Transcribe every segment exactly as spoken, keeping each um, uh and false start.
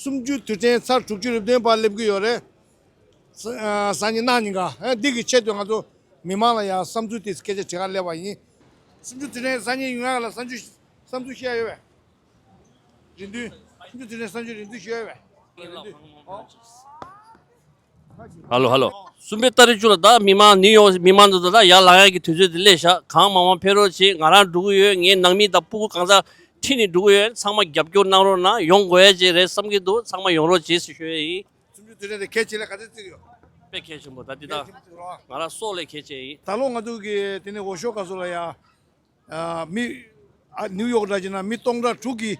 གསུམ་བཅུའི་དུས་དྲན་ཚར་དྲུག་ཅུ་རེ་བདུན་པ་སླེབས་ཀྱི་ཡོད་རེད། ས་ཨ་སང་ཉིན་གནངས་ཉིན་ཀ་ཨ་འདི་གི་ཆེད་དུ་ང་ཚོ་མི་མང་ལ་ཡང་བསམ་ཚུལ་དེ་སྐད་ཆ་དྲི་གར་སླེབས་པ་ཡིན། གསུམ་བཅུ་དུས་དྲན་སང་ཉིན་ཡོང་ཡག་ལ་བསམ་ཚུལ་བསམ་ཚུལ་བཤད་ཡོད་པས། རེ་འདུན། གསུམ་བཅུ་དུས་དྲན་བསམ་ཚུལ་རེ་འདུན་ཞུ་ཡོད་པས། རེ་འདུན། ཨོ། ཧ་ལོ་ཧ་ལོ། གསུམ་པའི་ཏ་རིག་བཅུ་ལ་ད་མི་མང་ནིའུ་ཡོག་མི་མང་ཚོ་ད་ཡར་ལངས་ཡག་གི་དུས་ཚོད་དེ་སླེབས་ཤག་གང་མང་མང་ཕེབས་རོགས་བྱེད། ང་རང་འགྲོ་གི་ཡོད། ངའི་ནང་མི་དང་སྤུ་གུ་གང་ཟག་ཁྲིད་ནས་འགྲོ་གི་ཡོད། ཚང་མ་རྒྱབ་སྐྱོར་གནང་རོགས་གནང་། ཡོང་དགོས་ཡ་ཅིག་རེད་བསམ་གྱི་འདུག་ཚང་མ་ཡོང་རོགས་བྱེད་ཟེར་ཞུ་ཡ་ཡིན། གསུམ་བཅུ་དུས་དྲན་དེ་གལ་ཆེ་ལས་ག་ཚད་བརྩི་གི་ཡོད། དཔེ་གལ་ཆེན་པོ་ད་འདི་དག་ང་རང་སྲོག་ལས་གལ་ཆེ་ཡིན། ད་ལོ་ང་ཚོ་གི་དེ་ནས་འོས་ཤོག་ཁ་སོ་ལ་ཡ། ཨ་མི་ཨ་ནིའུ་ཡོག་འདྲ་བྱས་ན་མི་སྟོང་ཕྲག་དྲུག་གིས་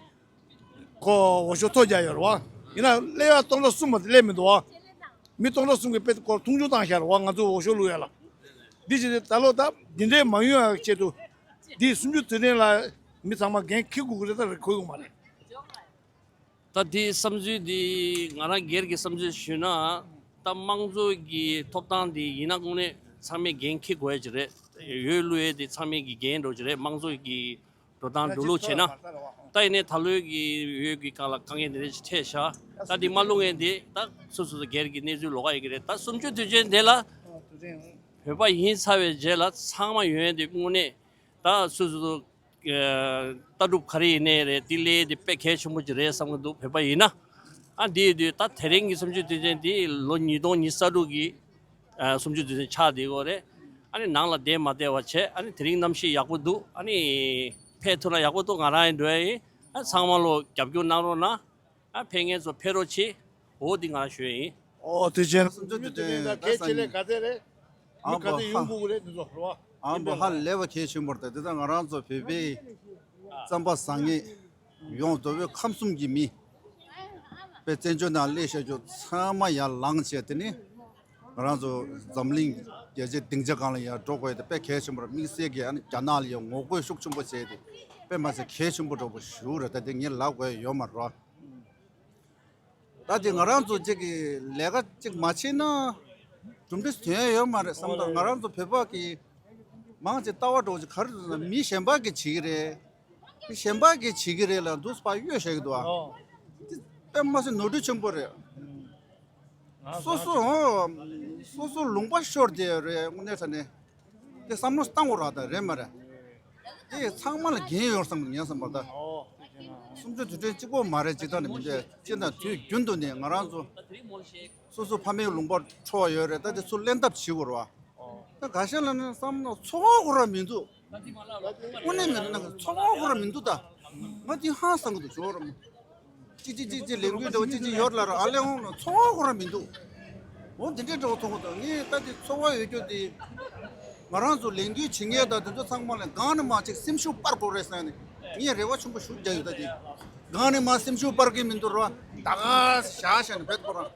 ཁོ་འོས་ཤོག་ཐོ་རྒྱག་ཡོད་རེད་བ། ཡིན་ན་སླེབས་ཡ་སྟོང་ཕྲག་གསུམ་མ་གཏོགས་སླེབས་མི་འདུག་བ། མི་སྟོང་ཕྲག་གསུམ་གྱིས་དཔེ་ཁོ་མཐོང་ཆུང་བཏང་ཤག་རེད་བ་ང་ཚོ་འོས་ཤོག་བླུག་ཡ་ལ། འདི་བྱས་ཏེ་ད་ལོ་ད་འདི་འདྲའི་མ་ཡོང་ཡ་ཆེད་དུ་འདི་གསུམ་བཅུ་དུས་དྲན་ལ་མི་ཚང་མ་འགན་འཁྱེར་དགོས་ཀྱི་རེད། ད་རེ་གོ་ཡོང་མ་རེད། ད་དེའི་བསམ་ཚུལ་འདི་ང་རང་སྒེར་གྱི་བསམ་ཚུལ་ཞུས་ན། ད་དམངས་གཙོ་གི་ཐོབ་ཐང་འདི་ཡིན་ན་དངོས་གནས་ཚང་མས་འགན་འཁྱེར་དགོས་ཡ་ཅིག་རེད། འོས་བླུག་ཡས་དེ་ཚང་མས་ཀྱི་འགན་འགྲོ་ཅིག་རེད། དམངས་གཙོ་གི་འགྲོ་སྟངས་འགྲོ་ལུགས་བྱས་ན། ད་ཡིན་ནའི་ད་ལོའི་གི་འོས་ཀྱི་སྒང་ལ་དཀའ་ངལ་འདི་འདྲ་ཞིག་འཕྲད་ཤག་ད་འདི་མ་བླུག་མཁན་འདི་ད་སོ་སོ་སོ་སྒེར་གྱི་གནས་ཚུལ་ལོགས་ཀ་ཡིན་གྱི་རེད། ད་གསུམ་བཅུ་དུས་ཆེན་དེ་ལ་བོད་པ་ཡིན་ཚར་བའི་རྗེས་ལ་ཚང་མ་ཡོང་ཡས་དེ་དངོས་གནས་ད་སོ་སོ་སོ། ལྟ་གྲུབ་ག་རེ་ཡིན་ནའི་རེད། དེ་ལས་དེ་དཔེ་གལ་ཆེན་པོ་ཅིག་རེད་བསམ་གྱི་འདུག་བོད་པ་ཡིན་ན། ཨ་འདི་ཡོད་དུས་ད་དེ་རིང་གི་གསུམ་བཅུའི་དུས་ཆེན་དེ་ལོ་ཉིས་སྟོང་ཉི་ཤུ་རྩ་དྲུག་གི་ཨ་གསུམ་བཅུའི་དུས་ཆེན་ཆགས་བསྡད་ཡོད་རེད། ཨ་ནི་ནང་ལ་བསྡད་མ་བསྡད་པ་བྱས། ཨ་ནི་དེ་རིང་གནམ་གཤིས་ཡག་པོ་འདུག་ཨ་ནི་ཕེབས་ཐུབ་ན་ཡག་པོ་འདུག་ང་རང་ཡིན་འགྲོ་ཡ་ཡིན། ཨ་ཚང་མ་ལོ་རྒྱབ་སྐྱོར་གནང་རོགས་གནང་། ཨ་ཕེབས་མཁན་ཚོ་ཕེབས་རོགས་བྱེད། འོ་འདི་ང་རང་ཞུ་ཡ་ཡིན། ཨོ་དུས་ཆེན། གསུམ་བཅུ་དུས་དྲན་གལ་ཆེ་ལས་ག་ཚད་རེད། མི་ག་ཚད་ཡོང་དགོས་ཀྱི་རེད་འདི་ཚོ་རེད་བ། ཨ་འབའ་ཧ་ལས་པ་གལ་ཆེན་པོ་རེད། དེ་ལྟར་ང་རང་ཚོ་བོད་པའི་རྩམ་པ་ཟ་མཁན་ཡོངས་མདོ་དབུས་ཁམས་གསུམ་གྱི་མི་དཔེ་བཙན་བྱོལ་ནང་སླེབས་བཞག་རྒྱུ་ཚང་མ་ཡར་ལངས་བྱས། དེ་ནི་ང་རང་ཚོ་འཛམ་གླིང་རྒྱལ་སྤྱིའི་སྡིངས་ཆ་སྒང་ལ་ཡར་འགྲོ་དགོས་ཡ་དེ་དཔེ་གལ་ཆེན་པོ་རེད། དམིགས་བསལ་གྱི་ཨ་ནི་རྒྱ་ནག་ལ་ཡང་ངོ་རྒོལ་ཤུགས་ཆེན་པོ་བྱས་ཏེ་དཔེ་མ་ཚད་གལ་ཆེན་པོ་འདྲ་པོ་ཞིག་རེད། ད་དེ་ངས་ལབ་དགོས་ཡ་ཡོད་མ་རེད། ད་དེ་ང་རང་ཚོ་གཅིག་གིས་ལས་ཀ་གཅིག་མ་བྱས་ན་གྲུབ་འབྲས་ཐོན་ཡ་ཡོད་མ་རེད་བསམ། ད་ང་རང་ཚོ་བོད་པ་གི་མང་ཆེ་ལྟ་བ་འདྲ་པོ་ཅིག་ག་རེ་འདུག་ཟེར་ན། མི་གཞན་པ་གིས་བྱེད་ཀྱི་རེད། མི་གཞན་པ་གིས་བྱེད་ཀྱི་རེད་ལབ་འདུག་སེ་ཕར་གཡོལ་བཞག་གི་འདུག་ཨ། ཨོ། དེ་དཔེ་མ་སྲིད་ནོར་འཁྲུལ་ཆེན་པོ་རེད། སོ་སོ་ཨོ། སོ་སོ་ལུང་པ་ཤོར་བསྡད་ཡོད་རེད། དངོས་གནས་ས་ནས་དེ་བསམ་བློ་བཏང་དགོས་རེད། ད་རེད་མ་རེད། དེ་ཚང་མ་ལ་འགན་ཡོད་བསམ་གྱི་འདུག་ངས་བསམ་པར་ད། གསུམ་བཅུ་དུས་དྲན་གཅིག་པོ་མ་རེད། སྤྱིར་བཏང་ནས་མི་འདུག་སྤྱིར་བཏང་དུས་རྒྱུན་དུ་ནས་ང་རང་ཚོ་སོ་སོ་ཕ་མའི་ལུང་པར་འཕྲོ་བ་ཡོད་རེད། ད་དེ་ཚུར་ལེན་ཐབས་བྱེད་དགོས་རེད་བ། ད་འགའ་ཤས་ལ་ནི་བསམ་ན་ཚོར་བ་ཁོ་རང་མི་འདུག་དངོས་གནས་མི་རེད་ན་ཚོར་བ་ཁོ་རང་མི་འདུག་ད་ང་དེ་ཧང་སང་གི་འདུག་ཇོ་ར་མོ། ཅི་ཅི་ཅི་ཅི་ལས་འགུལ་འདྲ་བོ་ཅི་ཅི་ཡོད་ལ་ར་ཨ་ལས་འོང་ན་ཚོར་བ་ཁོ་རང་མི་འདུག་འོ་འདི་འདྲའི་འདྲ་བོ་མཐོང་གི་འདུག་ངས་ད་དེ་ཚོར་བ་ཡོད་རྒྱུ་དེ་ང་རང་ཚོ་ལས་འགུལ་བྱེད་མཁན་དང་དེ་ཚོ་ཚང་མ་ལ་གང་ནས་མ་ཅིག་སེམས་ཤུགས་སྤར་དགོས་རེད་བསམ་ནས་ངས་རེ་བ་ཆེན་པོ་ཞིག་རྒྱག་ཡོད། ད་དེ་གང་ནས་མ་སེམས་ཤུགས་སྤར་གི་མི་འདུག་ར་ད་ག་བཞག་བཞག་ནས་བེད་ཁོ་རང་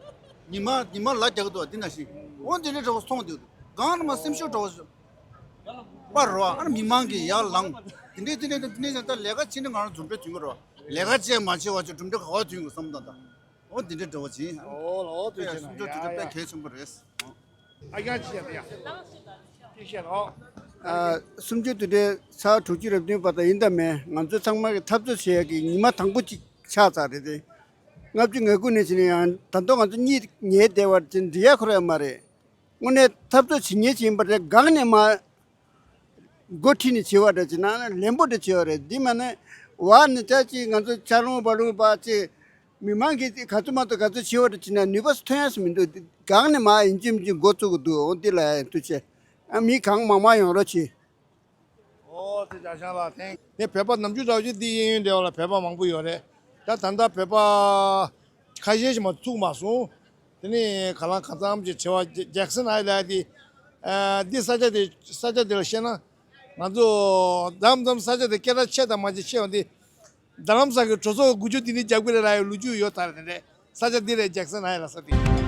ཉི་མ་ཉི་མ་ལ་རྒྱག་གི་འདུག་འདི་ན་ཞིག་འོ་འདི་འདྲའི་འདྲ་བོ་མཐོང་བསྡད་འདུག་གང་ནས་མ་སེམས་ཤུགས་འདྲ་བོ་པར་རོ། ཨ་ནི་མི་མང་གིས་ཡར་ལངས། དེ་འདྲའི་དེ་འདྲའི་དེ་འདྲའི་ད་ལས་ཀ་བྱེད་ནི་ང་རང་གྲུབ་འབྲས་ཐོན་གྱི་རོ། ལས་ཀ་བྱས་མ་བྱས་པ་ཅིག་གྲུབ་འབྲས་ག་པར་ཐོན་གྱི་བསམ་དང་ད། འོ་དེ་འདྲའི་འདྲ་བོ་ཅིག་ཨོ་ལ་ཨོ་དེ་བྱས་ན་སུམ་ཅུ་དེ་འདྲ་དཔེ་གལ་ཆེན་པོ་རེད། ཨ་ཀྱང་ཅི་བྱས་ད་ཡ། ཅི་བྱས་རོ། ཨ་སུམ་ཅུ་དེ་འདྲའི་ཚར་དྲུག་ཅུ་རེ་བདུན་བར་དུ་ཡིན་དང་མེད་ང་ཚོ་ཚང་མ་གི་འཐབ་རྩོད་བྱེད་ཡག་གི་ཉི་མ་དང་པོ་ཅིག་ཆགས་ཚར་རེད་དེ། ལྔ་བཅུ་ང་དགུ་ནས་བྱས་ནས་ཡང་ད་དུང་ང་ཚོ་གཉིད་ཉལ་བསྡད་པ་ཅིག་འགྲིག་ཡག་ཁོ་རང་ཡང་མ་རེད། དངོས་གནས་འཐབ་རྩོད་བྱེད་མཁན་ཅིག་ཡིན་པ་རེད། སྒང་ནས་མར་འགོ་ཁྲིད་ནས་བྱེད་པ་རེད་ཅེ་ན་ལན་པོ་འདྲ་བྱེད་པ་རེད། འདི་མ་ནས་བར་ནས་ཅག་ཅིག་ང་ཚོ་ཆ་ལུང་བ་ལུང་བ་ཅིག་མི་མང་གིས་ག་ཚོད་མ་གཏོགས་ག་ཚོད་བྱེད་པ་རེད་ཅེ་ན་ནུས་པ་ཐོན་ཡ་སུ་མི་འདུག་སྒང་ནས་མར་ཡིན་གཅིག་མིན་གཅིག་འགོ་བཙུགས་ཀྱི་འདུག་འོ་འདི་ལ་ཡང་ཐུགས་རྗེ་ཆེ། ཨ་མི་གང་མང་མང་ཡོང་རོགས་གྱིས། ཨོ་དེ་ཇ་ཤང་ལ་ཐེངས་དེ་བོད་པ་ནམ་རྒྱུན་འདྲ་བོ་ཅིག་འདི་གཡས་གཡོན་འདྲ་བོ་ལ་བོད་པ་མང་པོ་ཡོད་རེད། ད་ད་ལྟ་བོད་པ་ཁ་ཤས་ཤིག་མ་ཐུག་མ་སོང་། དེ་ནས་ག་ལ་གང་འཚམ་གྱི་དྲི་བ་ཇེག་སན་ཧའི་ལ་དེ་ཨ་འདི་ས་ཆ་དེ་ས་ཆ་དེ་ལ་བཤད་ན་ང་ཚོ་མཚམས་མཚམས་ས་ཆ་དེ་སྐད་གྲགས་ཆེ་དང་མ་ཆེ་ཆེ་བ་འདི་རྡ་རམ་ས་གི་གྲོས་ཚོགས་དགུ་བཅུ་དེ་ནི་རྒྱབ་ཀྱི་རེད་ལ་ཡོད་ལོ་རྒྱུས་ཡོད་ད་རེད། དེ་འདྲས་ས་ཆ་འདི་རེད་ཇེག་སན་ཧའི་ལ་ས་དེ།